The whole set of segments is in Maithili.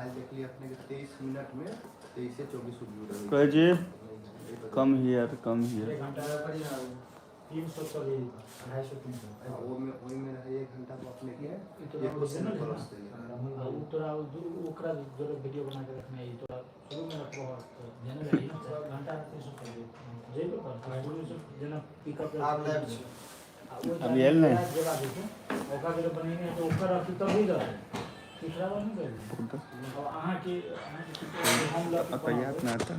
काल्हि देखलियै अपने के 23 मिनट में 23-24 व्यू रहै। कहै छी, कम here, come here. एक घंटा 340, 250, 300। ओहिमे ओहिमे रहै एक घंटा पर अपने के ई तोरा एको चैनल सेकेंड है प्लस ना? देले। आ उ तोरा उ ओकरा जोरे वीडियो बना के रखने है, ई तोरा शुरू में रखबो तऽ जेना रही ना, तोरा घंटा 340 जेबे कर शुरू से, जेना पिकअप। आब लाइव छै। अभी आयल नहि? जेबा देखू, ओकरा जोरे बनेने है तऽ ओकर अथी तभी रहै, तीसरा बार नहि करी। अब अहाँके अहाँके हम लऽ के कहिया अपना आता?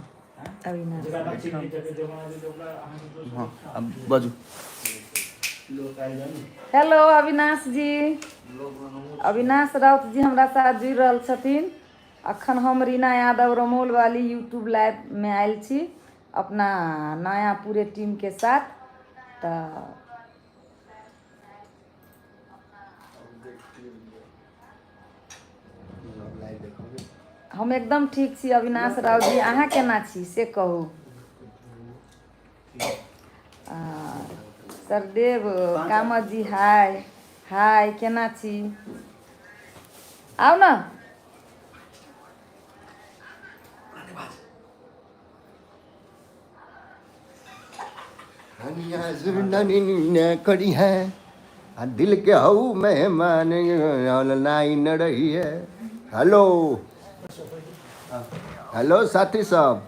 अविनाश। जेकरा ना चिन्है छै, जे बना देतै ओकरा अहाँके दोस्त। हँ, अब बाजू। हेलो अविनाश जी, अविनाश राउत जी हमरा साथ जुड़ि रहल छथिन। अखन हम रीना यादव रमौल वाली यूट्यूब लाइव में आयल छी अपना नया पूरे टीम के साथ, तऽ अब लाइव देखोगे। हम एकदम ठीक छी अविनाश राउत जी, अहाँ केना छी से कहू। सरदेव कामत जी, हाय हाय, केना छी? आउ ने। हनिया करी है आ दिल के हऊ मेहमान नाई न रही है। हेलो हेलो साथी सब,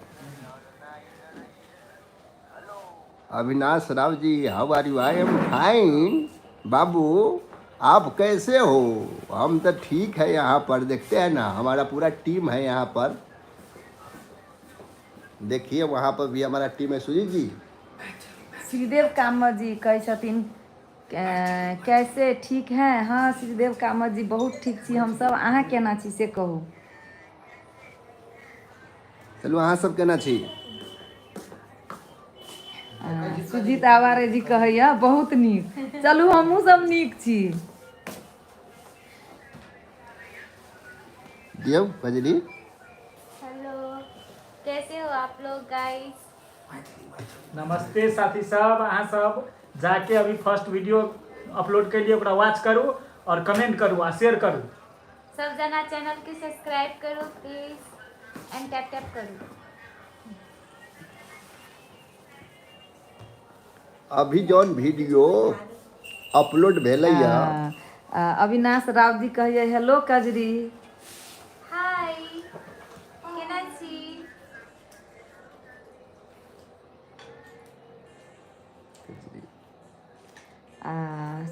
Avinash Rao ji, how are you? I am fine बाबू, आप कैसे हो? हम तो ठीक है। यहाँ पर देखते हैं ना, हमारा पूरा टीम है यहाँ पर। देखिए, वहाँ पर भी हमारा टीम है, सुजीत जी। श्रीदेव कामत जी कहै छथिन, कैसे, ठीक है? हाँ श्रीदेव कामत जी, बहुत ठीक छी हमसब, अहाँ केना छी से कहू। चलू, अहाँ सब केना छी? सुजीत आवारे जी कहैया बहुत नीक। चलू, हमहूँ सब नीक छी। दियौ बजली। हेलो, कैसे हो आप लोग गाइस? नमस्ते साथी सब। अहाँ सब जाके अभी फर्स्ट वीडियो अपलोड कैलिए, ओकरा वॉच करू और कमेंट करू आ शेयर करू। सब जना चैनल के सब्सक्राइब करो प्लीज एंड टैप टैप करो। अभी जौन वीडियो अपलोड भेलै या अविनाश राव जी कहैया, हेलो कजरी। हाय, केना छी?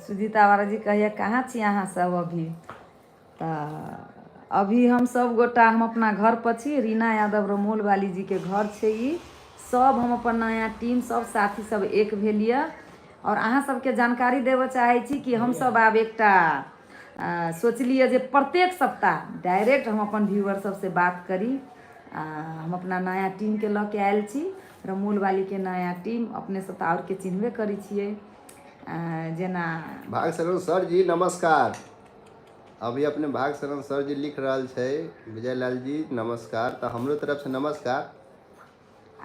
सुजीत आवारा जी कहैया, कहाँ छी अहाँ सब अभी? तऽ अभी हम सब गोटा हम अपना घर पर छी। रीना यादव रमोल वाली जी के घर छै ई। सब हम अपन नया टीम, सब साथी सब एक भेल यऽ और अहाँ सबके जानकारी देबऽ चाहै छी कि हम सब आब एकटा सोचलियै जे प्रत्येक सप्ताह डायरेक्ट हम अपन व्यूअर सबसे बात करी। हम अपना नया टीमके लऽ के आयल छी, रमोल वालीके नया टीम। अपने सब तऽ आओर के चिन्हबे करै छियै, जेना भाग शरण सर जी, नमस्कार। अभी अपने भाग शरण सर जी लिख रहल छै, विजय लाल जी नमस्कार, तऽ हमरो तरफ से नमस्कार।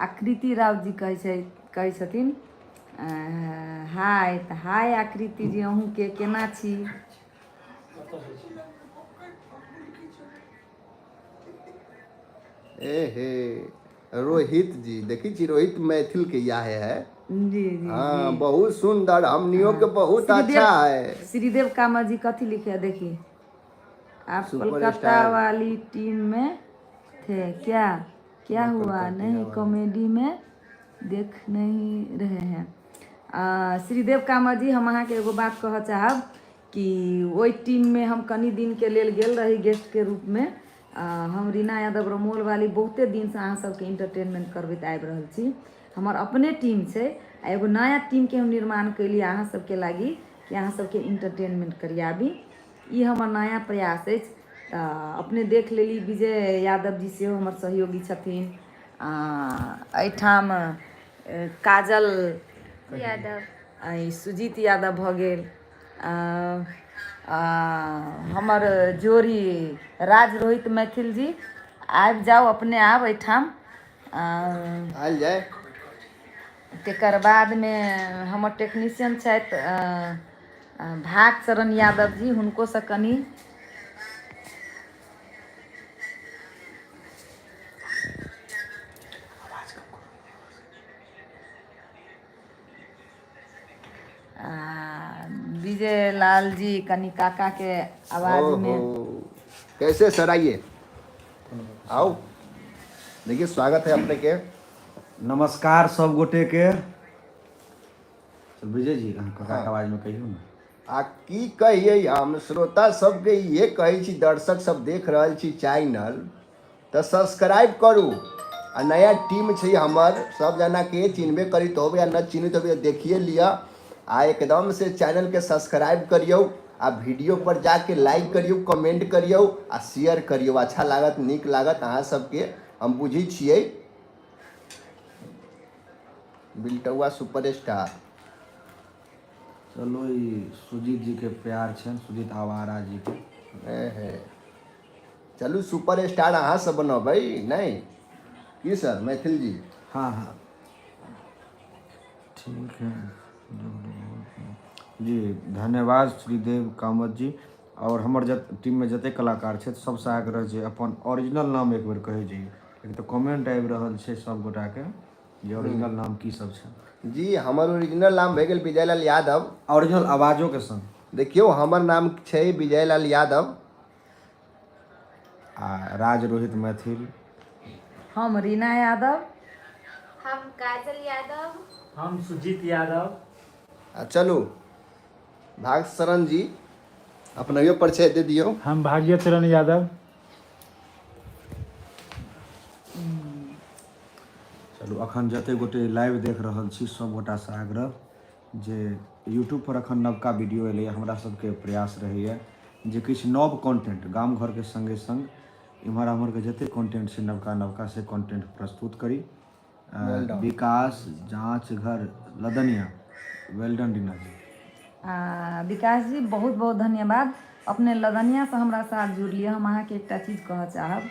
आकृति राव जी कहै छै, कहै छथिन हाय, तऽ हाय आकृति जी, अहूँके केना छी? ए हे, रोहित जी, देखी छी, रोहित मैथिल के यह है। जी। हाँ, बहुत सुंदर, हमनियों के बहुत अच्छा है। श्रीदेव कामत जी कथी लिखे है देखिए आप। Super Kolkata star. वाली टीम में थे क्या? क्या हुआ, नहीं कॉमेडी में देख नहीं रहे हैं। श्रीदेव कामत जी, हम अहाँके एगो बात कहऽ चाहब कि ओहि टीममे हम कनि दिनके लेल गेल रही गेस्टके रूपमे। हम रीना यादव रमोल वाली बहुते दिनसँ अहाँ सबके इंटरटेनमेंट करबैत आबि रहल छी। हमर अपने टीम छै आ एगो नया टीमके हम निर्माण केलियै अहाँ सबके लागी कि अहाँ सबके इंटरटेनमेंट करियाबी। ई हमर नया प्रयास अछि। तऽ अपने देख लेली, विजय यादव जी सेहो हमर सहयोगी छथिन। एहिठाम काजल यादव, ई सुजीत यादव भऽ गेल, हमर जोड़ी राज रोहित मैथिल जी। आबि जाउ अपने आब एहिठाम। आयल जाय। तकर बादमे हमर टेक्नीशियन छथि भाग चरण यादव जी, हुनकोसँ कनि लाल जी कनि काका के आवाज में। ओहो, कैसे सर? आइए, आओ, देखिए, स्वागत है अपने के। नमस्कार सब गोटे के। विजय जी, अहाँ काका के आवाज में कहियौ ने। आ की कहियै, हम श्रोता सबके इहे कहै छी, दर्शक सब देख रहल छी चैनल तऽ सब्सक्राइब करू। आ नया टीम छै हमर, सब जना के चिन्हबे करी होबे आ न चिन्हैत होबे, देखिए लिअ। आ एकदम से चैनल के सब्सक्राइब करियौ आ वीडियो पर जाके लाइक करियौ, कमेंट करियौ आ शेयर करियौ। अच्छा लागत, नीक लागत अहाँ सबके, हम बुझै छियै। बिलटौआ सुपर स्टार। चलू, ई सुजीत जी के प्यार छनि, सुजीत आवारा जी के। हे हे, चलू, सुपर स्टार अहाँ सब बनबै नहि की सर, मैथिल जी? हाँ हाँ, ठीक है जी। धन्यवाद श्रीदेव कामत जी। आओर हमर जत टीममे जतेक कलाकार छथि, सबसँ आग्रह जे अपन ओरिजिनल नाम एक बेर कहै जइयौ। एक तऽ कमेंट आबि रहल छै सब गोटाके जे ओरिजिनल नाम की सब छै। जी, हमर ओरिजिनल नाम भए गेल विजयलाल यादव। ओरिजिनल आवाजोके संग। देखियौ, हमर नाम छै विजयलाल यादव। आ राज रोहित मैथिल। हम रीना यादव। हम काजल यादव। हम सुजीत यादव। आ चलू, भाग शरण जी, अपनहियो परिचय दे दियौ। हम भाग्य चरण यादव। चलू, अखन जतेक गोटे लाइव देख रहल छी, सब गोटासँ आग्रह जे यूट्यूब पर अखन नवका वीडियो एलैए। हमरा सबके प्रयास रहैए जे किछु नव कंटेंट गाम घरके संगे संग इम्हर आम्हरके जतेक कंटेंट छै नवका नवका, से कंटेंट प्रस्तुत करी। विकास जाँच घर लदनिया, वेल डन रीना जी। आ विकास जी, बहुत बहुत धन्यवाद। अपने लदनियासँ हमरा साथ जुड़लियै। हम अहाँके एकटा चीज कहऽ चाहब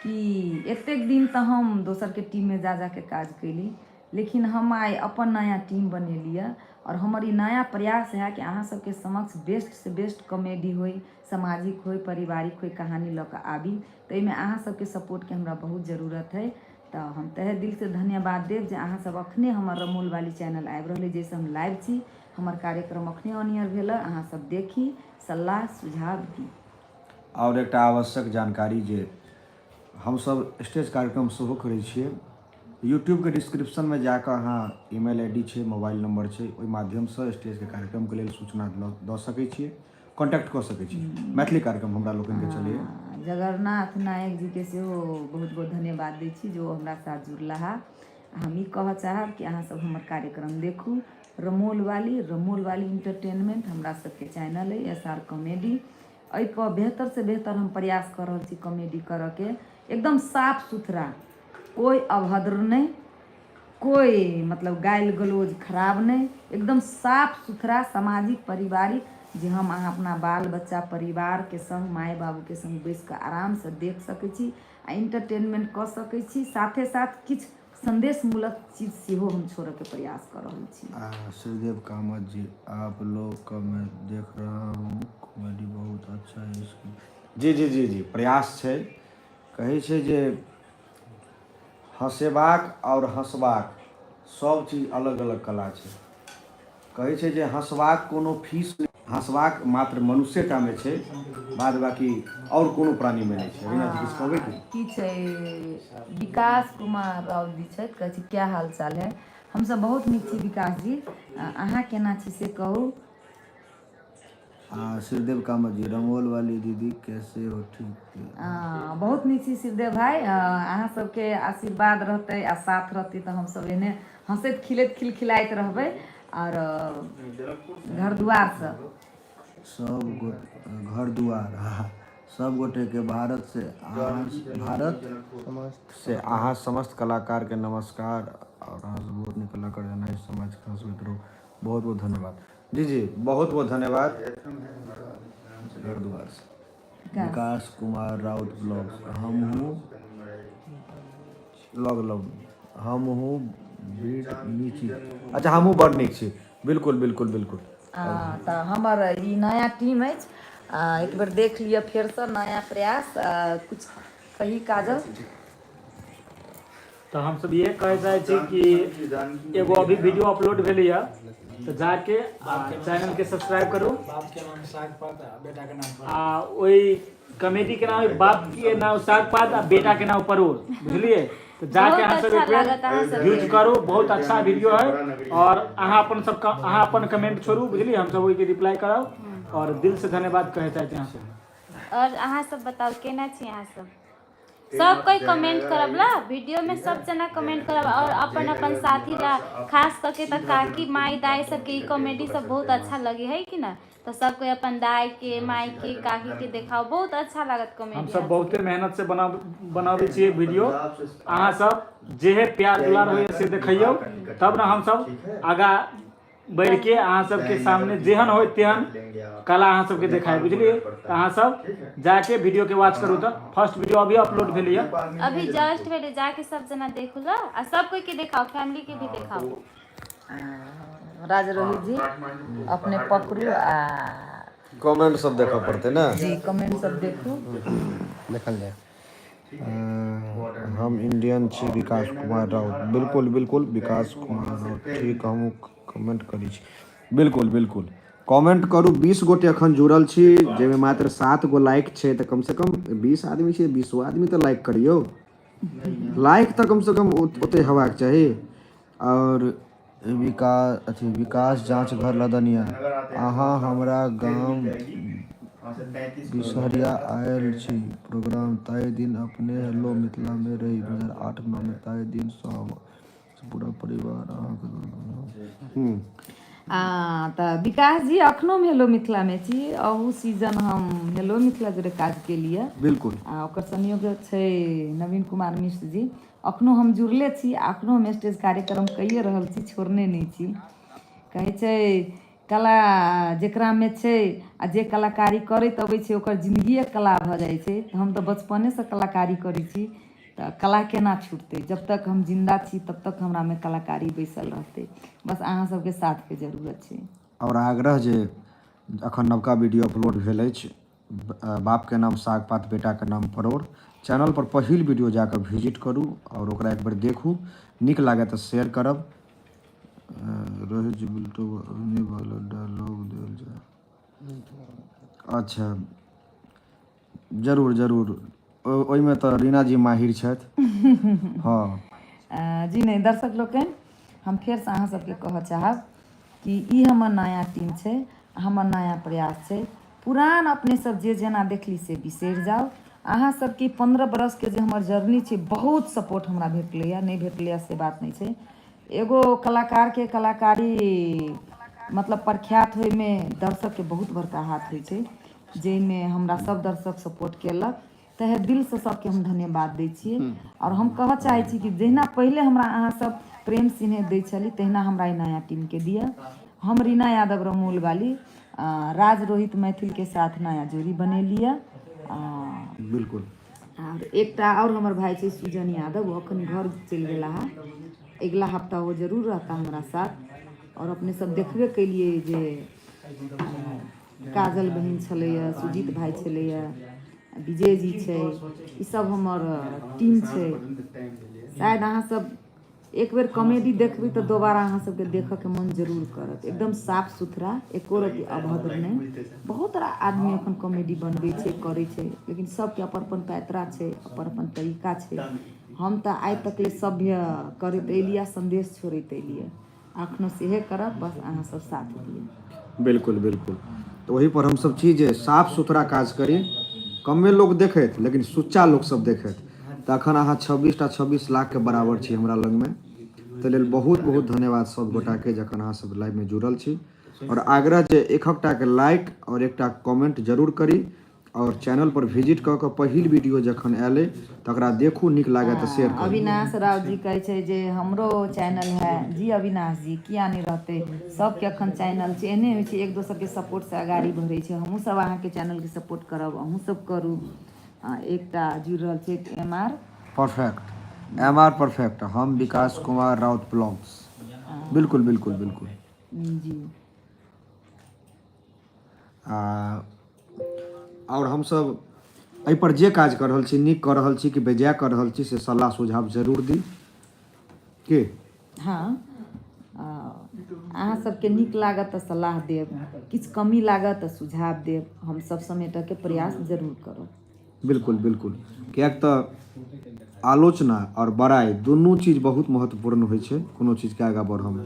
कि एतेक दिन तऽ हम दोसरके टीममे जा जाके काज कयली, लेकिन हम आइ अपन नया टीम बनेलियै आओर हमर ई नया प्रयास है कि अहाँ सबके समक्ष बेस्टसँ बेस्ट कॉमेडी होइ, सामाजिक होइ, पारिवारिक होइ, कहानी लऽ कऽ आबी। तऽ एहिमे अहाँ सबके सपोर्टके हमरा बहुत जरूरत है। तऽ हम तहे दिलसँ धन्यवाद देब जे अहाँ सब अखने हमर रमोल वाली चैनल आबि रहल अइ, जाहिसँ हम लाइव छी। हमर कार्यक्रम अखने ऑन एयर भेल। अहाँ सब देखी, सलाह सुझाव दी। आओर एकटा आवश्यक जानकारी जे हमसब स्टेज कार्यक्रम सेहो करै छियै। यूट्यूबके डिस्क्रिप्शनमे जाकऽ अहाँ ईमेल I D छै, मोबाइल नंबर छै, ओहि माध्यमसँ स्टेजके कार्यक्रमके लेल सूचना दऽ सकै छियै, कॉन्टैक्ट कऽ सकै छी। मैथिली कार्यक्रम हमरा लोकनिके चलैए। जगन्नाथ नायक जीके सेहो बहुत बहुत धन्यवाद दै छी जे ओ हमरा साथ जुड़ला। हा, हम ई कहऽ चाहब कि अहाँ सब हमर कार्यक्रम देखू। रमोल वाली, रमोल वाली इंटरटेनमेंट हमरा सबके चैनल अइ, एस आर कॉमेडी। एहिपर बेहतरसँ बेहतर हम प्रयास कऽ रहल छी कॉमेडी करऽके, एकदम साफ सुथरा, कोइ अभद्र नहि, कोइ मतलब गालि गलौज खराब नहि, एकदम साफ सुथरा, सामाजिक, पारिवारिक, जे हम अहाँ अपना बाल बच्चा परिवारके संग, माय बाबूके संग बैस कऽ आरामसँ देख सकै छी आ इंटरटेनमेंट कऽ सकै छी। साथे साथ किछु संदेशमूलक चीज सेहो हम छोड़ऽके प्रयास कऽ रहल छी। आ श्रीदेव कामत जी, आप लोग का मैं देख रहा हूँ कॉमेडी, बहुत अच्छा है इसकी। जी जी जी जी, प्रयास छै। कहै छै जे हँसेबाक आओर हँसबाक सब चीज अलग अलग कला छै। कहै छै जे हँसबाक कोनो फीस नहि, हँसबाक मात्र मनुष्यटामे छै, बाद बाकी आओर कोनो प्राणीमे नहि छै। रीना जी, किछु कहबै की? की छै, विकास कुमार राउत जी छथि, कहै छै क्या हाल चाल है? हमसब बहुत नीक छी विकास जी, अहाँ केना छी से कहू। आ श्रीदेव कामत जी, रंगोल वाली दीदी कैसे हो? ठीक? बहुत नीक छी श्रीदेव भाई। अहाँ सबके आशीर्वाद रहतै आ साथ रहतै तऽ हमसब एहने हँसैत खिलैत खिलखिलाइत रहबै। आओर घर दुआरसँ सब गोटे घर दुआर, हाँ, सब गोटे के भारत से अहाँ, भारत से अहाँ समस्त कलाकार के नमस्कार और अहाँ सब बहुत नीक कलाकार जेना समाज के हंसबैत रहू। बहुत बहुत धन्यवाद जी। जी, बहुत बहुत धन्यवाद घर दुआर से। विकास कुमार राउत ब्लॉग, हमहूँ लग लग हमहूँ बड़ नीक छी। अच्छा, हमहूँ बड़ नीक छी। बिल्कुल बिल्कुल बिल्कुल। तऽ हमर ई नया टीम अछि, एक बेर देख लिअ फेरसँ, नया प्रयास। कुछ कही काजल। तऽ हमसब इहे कहै चाहै छी कि एगो अभी वीडियो अपलोड भेलैया। तऽ जाके आ चैनल के सब्सक्राइब करू। बाप के नाम साग पात आ बेटा के नाम आ ओहि कॉमेडी के नाम है बाप के नाम साग पात आ बेटा के नाम परोड़, बुझलिए? तऽ जाके बहुत अहाँ सब अच्छा एक बेर लागत अहाँ सबके। यूज करू, बहुत अच्छा वीडियो है। और अहाँ अपन सब अहाँ अपन कमेंट छोड़ू, बुझलिए? हमसब ओहिके रिप्लाई करब। और दिल से धन्यवाद कहै चाहै छी अहाँ सब। और अहाँ सब बताउ, केना छी अहाँ सब? सब कोई कमेंट करब ला वीडियो में, सब जना कमेंट करब और अपन अपन साथी ला, खास करके तऽ काकी, माई, दाई सबके ई कॉमेडी सब बहुत अच्छा लगे है कि ना? तऽ सब कोई अपन दाई के, माई के, काकी के देखाओ, बहुत अच्छा लागत कॉमेडी। हमसब बहुते मेहनत से बनाबै छियै वीडियो। अहाँ सब जेहे प्यार दुलार होइए से देखैयौ, तब ने हमसब आगाँ बढ़ि के अहाँ सबके सामने जेहन होय तेहन कला अहाँ सबके देखाय, बुझलिए? तऽ अहाँ सब जाके वीडियो के वॉच करू। तऽ फर्स्ट वीडियो अभी अपलोड भेलैए। अभी जस्ट भेलै, जाके सब जना देखू ला आ सब कोई के देखाओ, फैमिली के भी देखाओ। राज रोहित जी, अपने पकड़ू आ कमेंट सब देखऽ पड़तै ने। जी, कमेंट सब देखू। देखल जाए। हम इंडियन छी, विकास कुमार राउत। बिल्कुल बिल्कुल, विकास कुमार राउत, ठीक, हमहूँ कमेंट करै छी। बिल्कुल बिल्कुल, कमेंट करू। 20 गोटे एखन जुड़ल छी, जाहिमे मात्र 7 गो लाइक छै। तऽ कमसँ कम 20 आदमी छै, 20 आदमी तऽ लाइक करियौ। लाइक तऽ कमसँ कम ओते हेबाक चाही। आओर विकास, अथी विकास जाँच घर लदनिया, अहाँ हमरा गाम बिसहरिया आयल छी प्रोग्राम, ताहि दिन अपने हेलो मिथिलामे रही 2008 9मे, ताहि दिनसँ हम पूरा परिवार अहाँके तऽ विकास जी, अखनो हम हेलो मिथिलामे छी। अहू सीजन हम हेलो मिथिला जोड़े काज केलियै। आ ओकर संयोजक छै नवीन कुमार मिश्र जी। अखनो हम जुड़ले छी आ अखनो हम स्टेज कार्यक्रम कैए रहल छी, छोड़ने नहि छी। कहै छै, कला जकरामे छै आ जे कलाकारी करैत अबै छै, ओकर जिन्दगिए कला भऽ जाइ छै। तऽ हम तऽ बचपनेसँ कलाकारी करै छी, तऽ कला केना छुटतै? जब तक हम जिन्दा छी, तब तक हमरामे कलाकारी बैसल रहतै। बस अहाँ सबके साथके जरूरत छै। आओर आग्रह जे अखन नवका वीडियो अपलोड भेल अछि, बापके नाम साग पात बेटाके नाम परोड़, चैनल पर पहिल वीडियो जाकऽ विजिट करू आओर ओकरा एक बेर देखू। नीक लागै तऽ शेयर करब। रोहित जी, बिल्टू वाला डायलॉग देल जाय। अच्छा, जरूर जरूर, ओहिमे तऽ रीना जी माहिर छथि, हँ। जी नहि, दर्शक लोकनि, हम फेरसँ अहाँ सबके कहऽ चाहब कि ई हमर नया टीम छै, हमर नया प्रयास छै। पुरान अपने सब जे जेना देखली से बिसरि जाउ। अहाँ सबके 15 बरसके जे हमर जर्नी छै, बहुत सपोर्ट हमरा भेटलैए, नहि भेटलैए से बात नहि छै। एगो कलाकारके कलाकारी मतलब प्रख्यात होइमे दर्शकके बहुत बड़का हाथ होइ छै, जाहिमे हमरा सब दर्शक सपोर्ट केलक। तहे दिलसँ सबके हम धन्यवाद दै छियै। आओर हम कहऽ चाहै छी कि जहिना पहिले हमरा अहाँ सब प्रेम स्नेह दै छली, तहिना हमरा ई नया टीमके दिअ। हम रीना यादव रमौल वाली राज रोहित मैथिलके साथ नया जोड़ी बनेलियै। आर एकटा आओर हमर भाय छै सुजन यादव, ओ अखन घर चलि गेला है। अगिला हफ्ता ओ जरूर रहता हमरा साथ। आओर अपने सब देखबे केलियै जे काजल बहिन छलैए, सुजीत भाय छलैए, विजय जी छै, ई सब हमर टीम छै। शायद अहाँ सब एक बेर कॉमेडी देखबै तऽ दोबारा अहाँ सबके देखऽके मन जरूर करत। एकदम साफ सुथरा, एको रति अभद्र नहि। बहुत आदमी एखन कॉमेडी बनबै छै, करै छै, लेकिन सबके अपन अपन पैतरा छै, अपन अपन तरीका छै। हम तऽ आइ तक ले सभ्य करैत एलियै, संदेश छोड़ैत एलियै, अखनो सेहे करब। बस अहाँ सब साथ दिअ। बिल्कुल बिल्कुल, तऽ ओहि पर हमसब छी जे साफ सुथरा काज करी, कमे लोक देखैत लेकिन सुच्चा लोक सब देखैत। तऽ अखन अहाँ 26टा 26 लाखके बराबर छी हमरा लगमे, ताहि लेल बहुत बहुत धन्यवाद सब गोटाके जखन अहाँ सब लाइवमे जुड़ल छी। आओर आग्रह जे एकहकटाके लाइक आओर एकटा कमेंट जरूर करी आओर चैनल पर विजिट कऽ कऽ पहिल वीडियो जखन आयल अइ तकरा देखू, नीक लागए तऽ शेयर करू। अविनाश राव जी कहै छै जे हमरो चैनल है। जी अविनाश जी, किया नहि रहतै? सबके अखन चैनल छै। एहने होइ छै, एक दोसरके सपोर्टसँ अगाड़ी बढ़ै छै। हमहूँ सब अहाँके चैनलके सपोर्ट करब, अहूँ सब करू। एकटा जुड़ि रहल छै M R perfect, M R perfect. हम विकास कुमार राउत ब्लॉग्स, बिल्कुल बिल्कुल बिल्कुल। जी। आ आओर हमसभ एहिपर जे काज कऽ रहल छी, नीक कऽ रहल छी कि बेजाय कऽ रहल छी, से सलाह सुझाव जरूर दी की। हँ। अहाँ सबके नीक लागत तऽ सलाह देब, किछु कमी लागत तऽ सुझाव देब, हम सब समेटऽके प्रयास जरूर करब। बिल्कुल बिल्कुल, किएक तऽ आलोचना आओर बड़ाइ दुनू चीज बहुत महत्वपूर्ण होइ छै कोनो चीजके आगाँ बढ़ऽमे।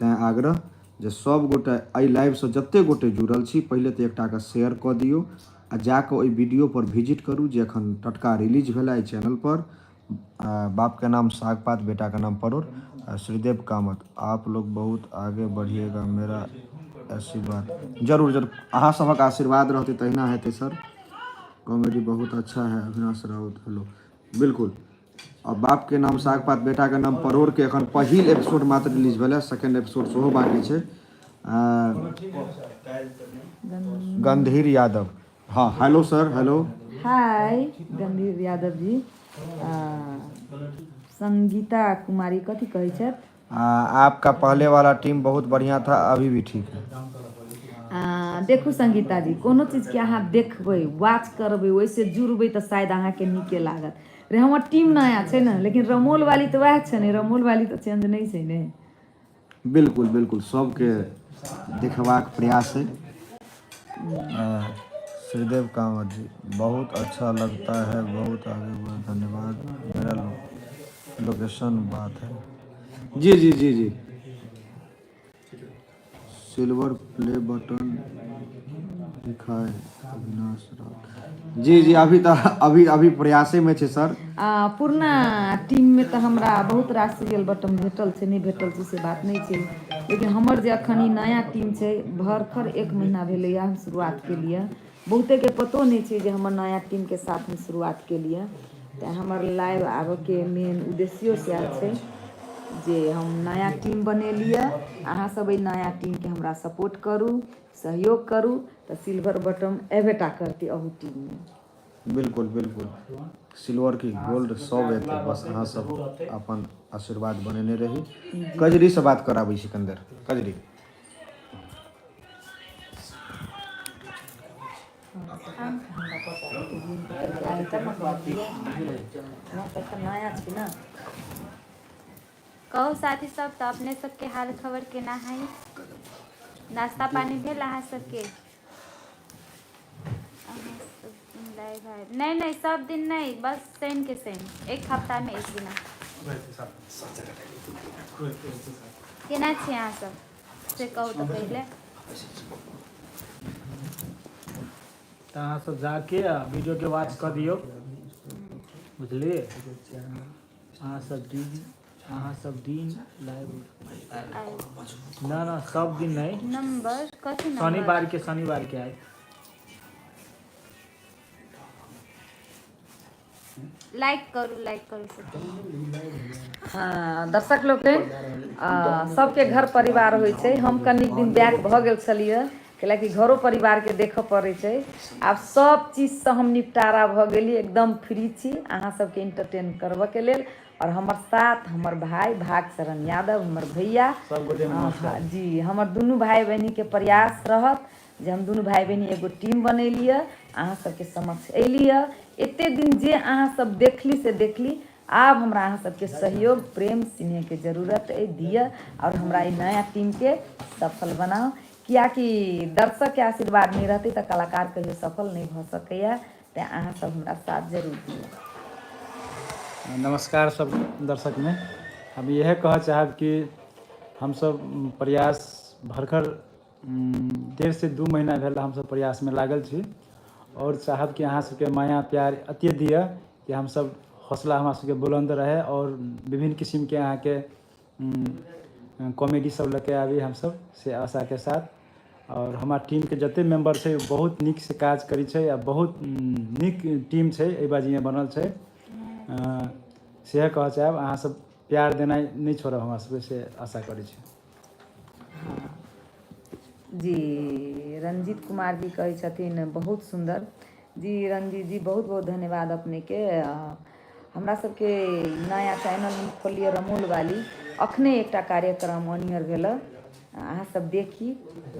तैँ आग्रह जे सभ गोटे एहि लाइवसँ जतेक गोटे जुड़ल छी, पहिले तऽ एकटाके शेयर कऽ दियौ आ जाकऽ ओहि वीडियोपर विजिट करू जे एखन टटका रिलीज भेल एहि चैनलपर, बापके नाम साग पात बेटाके नाम परोड़। आ श्रीदेव कामत, आप लोग बहुत आगे बढ़िएगा, मेरा आशीर्वाद। जरूर जरूर, अहाँ सभक आशीर्वाद रहतै तहिना हेतै सर। कॉमेडी बहुत अच्छा है, अविनाश राउत हेलो। बिल्कुल, आ बापके नाम साग पात बेटाके नाम परोड़के एखन पहिल एपिसोड मात्र रिलीज भेलै, सेकेंड एपिसोड सेहो बाँकी छै। गंधीर यादव, हाँ hello sir, hello hi Gandhir Yadav ji. Sangeeta Kumari कथी कहै छथि? आपका पहले वाला टीम बहुत बढ़िया था, अभी भी ठीक है। देखू संगीता जी, कोनो चीजके अहाँ देखबै, वाच करबै, ओहिसँ जुड़बै तऽ शायद अहाँके नीके लागत। रे हमर टीम नया छै ने, लेकिन रमोल वाली तऽ वएह छै ने, रमोल वाली तऽ चेंज नहि छै ने। बिल्कुल बिल्कुल, सबके देखबाक प्रयास है। श्रीदेव कामत जी, बहुत अच्छा लगता है, बहुत आगे बढ़, धन्यवाद। मेरा लोकेशन बात है। जी जी जी जी, सिल्वर प्ले बटन दिखाए अविनाश राउत जी। जी अभी तऽ अभी अभी प्रयासे में छै सर। पुरना टीममे तऽ हमरा बहुत रास सीरियल बटन भेटल छै, नहि भेटल छै से बात नहि छै, लेकिन हमर जे एखन ई नया टीम छै, भरखर 1 महीना भेलैए हम शुरुआत केलियै। बहुतेके पतो नहि छै जे हमर नया टीमके साथ हम शुरुआत केलियै। तेँ हमर लाइव आबऽके मेन उद्देश्यो सएह छै जे हम नया टीम बनेलियै, अहाँ सब एहि नया टीमके हमरा सपोर्ट करू, सहयोग करू, तऽ सिल्वर बटन अयबे टा करतै अहू टीममे। बिल्कुल बिल्कुल, सिल्वर की गोल्ड सब एतै, बस अहाँ सब अपन आशीर्वाद बनेने रही। कजरी से बात कराबै छी कनि देर। कजरी नया छै ने। कहू साथी सब, तऽ अपने सबके हाल खबर केना है? नाश्ता पानी भेल अहाँ सबके? अहाँ सब दिन लाइव है? नहीं नहीं, सब दिन नहीं, बस शनि के शनि, एक हफ्ता में एक दिना। केना छी अहाँ सब से कहू तऽ पहिले। तऽ अहाँ सब जाके आ वीडियो के वॉच कऽ दियौ, बुझलियै? अहाँ सब दिन लाइव ना ना, सब दिन नहीं। नंबर कथी नंबर? शनिवार के, शनिवार के आए। लाइक करू, लाइक करू सब। हँ, दर्शक लोकनि, सबके घर परिवार होइ छै। हम कनिक दिन बैक भऽ गेल छलियै, कैलाकि घरो परिवारके देखऽ पड़ै छै। आब सब चीजसँ हम निपटारा भऽ गेली, एकदम फ्री छी अहाँ सबके इंटरटेन करबऽके लेल। आओर हमर साथ हमर भाय भागचरण यादव, हमर भैया जी, हमर दुनू भाय बहिनीके प्रयास रहत जे हम दुनू भाय बहिनी एगो टीम बनेलियै, अहाँ सबके समक्ष एलियै। एते दिन जे अहाँ सब देखली से देखली, आब हमरा अहाँ सबके सहयोग प्रेम स्नेहके जरूरत अइ, दिअ आओर हमरा ई नया टीमके सफल बनाउ, कियाकि दर्शकके आशीर्वाद नहि रहतै तऽ कलाकार कहियो सफल नहि भऽ सकैए। तेँ अहाँ सब हमरा साथ जरूर दिअ। नमस्कार सब दर्शकमे, हम इएह कहऽ चाहब कि हमसब प्रयास भरखर 1.5 से 2 महीना भेल हमसब प्रयासमे लागल छी आओर चाहब कि अहाँ सबके माया प्यार अते दिअ कि हमसब हौसला हमरा सबके बुलन्द रहै आओर विभिन्न किसिमके अहाँके कॉमेडी सब लऽ के आबी हमसब, से आशाके साथ। आओर हमरा टीमके जते मेम्बर छै बहुत नीकसँ काज करै छै आ बहुत नीक टीम छै एहि बाजीमे बनल छै। सएह कहऽ चाहब, अहाँ सब प्यार देनाइ नहि छोड़ब हमरा सबके, से आशा करै छी। जी रंजीत कुमार जी कहै छथिन बहुत सुन्दर। जी रंजीत जी, बहुत बहुत धन्यवाद अपनेके। हमरा सबके नया चैनल हम खोललियै रमोल वाली, अखने एकटा कार्यक्रम ऑनियर भेल, अहाँ सब देखी।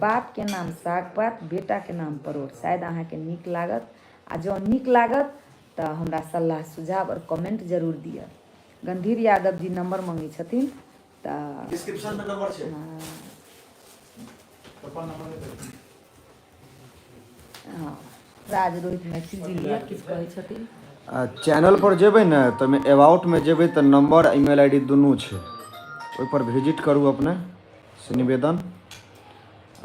बापके नाम साग पात बेटाके नाम परोड़, शायद अहाँके नीक लागत, आ जँ नीक लागत तऽ हमरा सलाह सुझाव आओर कमेंट जरूर दिअ। गंधीर यादव जी नंबर मंगै छथिन तऽ डिस्क्रिप्शन में नंबर छै। हाँ। हँ, राज रोहित मैथिल जी लिअ किछु कहै छथिन। आ चैनल पर जेबै ने तऽ ओहिमे अबाउटमे जेबै तऽ नंबर आ ईमेल I D दुनू छै, ओहिपर विजिट करू अपने से निवेदन,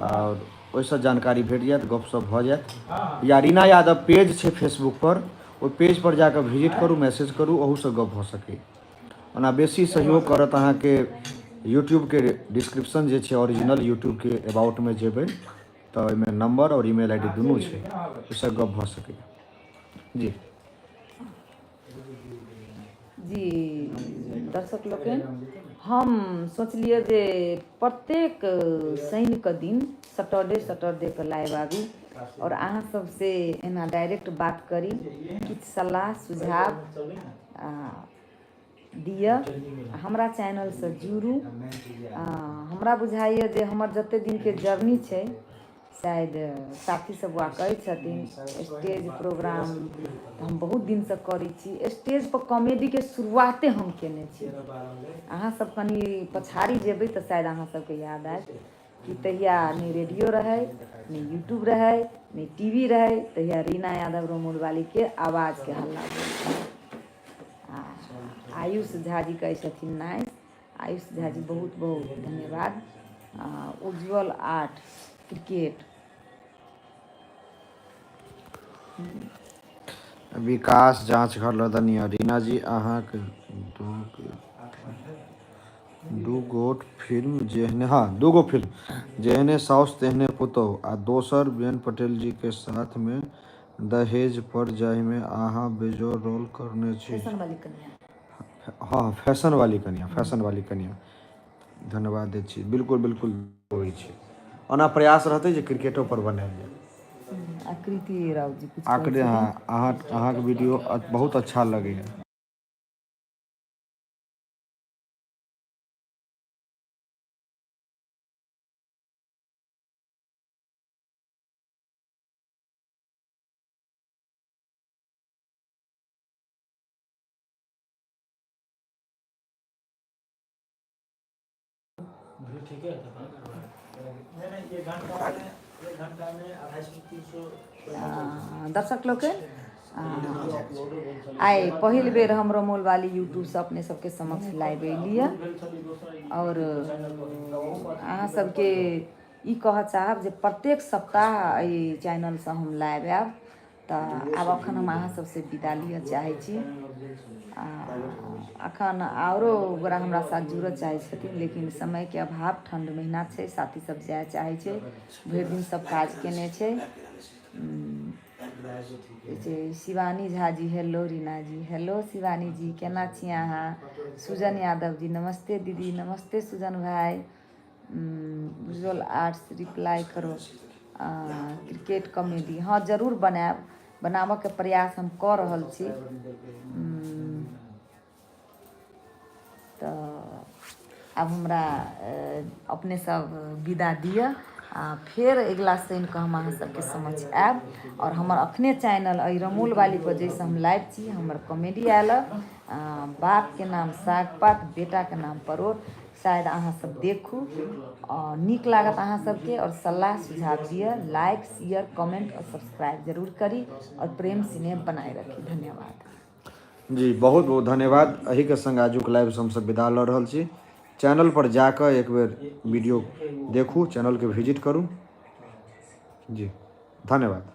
आओर ओहिसँ जानकारी भेट जायत, गपशप भऽ जायत। या रीना यादव पेज छै फेसबुक पर, ओहि पेज पर जाकऽ विजिट करू, मैसेज करू, ओहूसँ गप भऽ सकैए। ओना बेसी सहयोग करत अहाँके यूट्यूबके डिस्क्रिप्शन जे छै, ओरिजिनल यूट्यूबके अबाउटमे जेबै तऽ ओहिमे नंबर आओर ईमेल I D दुनू छै, ओहिसँ गप भऽ सकैए। जी जी दर्शक लोकनि, हम सोचलियै जे प्रत्येक शनिके दिन सटरडे सटरडेके लाइव आबी आओर अहाँ सबसँ एना डायरेक्ट बात करी, किछु सलाह सुझाव दिअ, हमरा चैनलसँ जुड़ू। हमरा बुझाइए जे हमर जतेक दिनके जर्नी छै, शायद साथी सब वएह कहै छथिन, स्टेज प्रोग्राम तऽ हम बहुत दिनसँ करै छी, स्टेजपर कॉमेडीके शुरुआते हम केने छी। अहाँ सब कनि पछाड़ी जेबै तऽ शायद अहाँ सबके याद आयत कि तहिया नहि रेडियो रहै, नहि यूट्यूब रहै, नहि टी वी रहै, तहिया रीना यादव रमौलवालीके आवाजके हल्ला भेल छलै। आ आयुष झा जी कहै छथिन नाइस। आयुष झा जी बहुत बहुत धन्यवाद। उज्ज्वल आर्ट क्रिकेट। विकास जाँच घर लदनिया रीना जी अहाँके दू गोट फिल्म जेहने, हँ दू गो फिल्म जेहने साउस तेहने पुतोहु आ दोसर बेन पटेल जी के साथ मे दहेज पर जाहिमे अहाँ बेजोड़ रोल करने छी। फैशन वाली कनिया। हँ फैशन वाली कनिया, फैशन वाली कनिया, धन्यवाद दै छी। बिल्कुल बिल्कुल होइ छै, ओना प्रयास रहतै जे क्रिकेटो पर बनायल जाय। आकृति राउत जी कुछ कहै आकृति छथिन। हँ, अहाँ अहाँके वीडियो बहुत अच्छा लगैए। दर्शक लोकनि, आइ पहिल बेर हम रमौलवाली यूट्यूबसँ अपने सबके समक्ष लाइव एलियै आओर अहाँ सबके ई कहऽ चाहब जे प्रत्येक सप्ताह एहि चैनलसँ हम लाइव आयब। तऽ आब एखन हम अहाँ सबसँ विदा लिअ चाहै छी। आ एखन आओरो गोरा हमरा साथ जुड़ऽ चाहै छथिन, लेकिन समयके अभाव, ठण्ड महीना छै, साथी सब जाय चाहै छै, भरि दिन सब काज केने छै। जे शिवानी झा जी हेलो, रीना जी हेलो, शिवानी जी केना छी अहाँ? सुजन यादव जी नमस्ते दीदी, नमस्ते सुजन भाइ। उज्ज्वल आर्ट्स रिप्लाई करो। क्रिकेट कॉमेडी हँ जरूर बनायब, बनाबऽके प्रयास हम कऽ रहल छी। तऽ आब हमरा अपने सब विदा दिअ आ फेर अगिला शनिके हम अहाँ सबके समक्ष आयब। आओर हमर अखने चैनल अइ रमौल वालीपर, जाहिसँ हम लाइव छी, हमर कॉमेडी आयल बापके नाम साग पात बेटाके नाम परोड़, शायद अहाँ सब देखू आओर नीक लागत अहाँ सबके आओर सलाह सुझाव दिअ, लाइक शेयर कमेंट आओर सब्सक्राइब जरूर करी आओर प्रेम स्नेह बनाए रखी। धन्यवाद जी। बहुत बहुत धन्यवाद। एहिके संग आजुक लाइवसँ हमसब विदा लऽ रहल छी। चैनल पर जाकऽ एक बेर वीडियो देखू, चैनलके विजिट करू जी। धन्यवाद।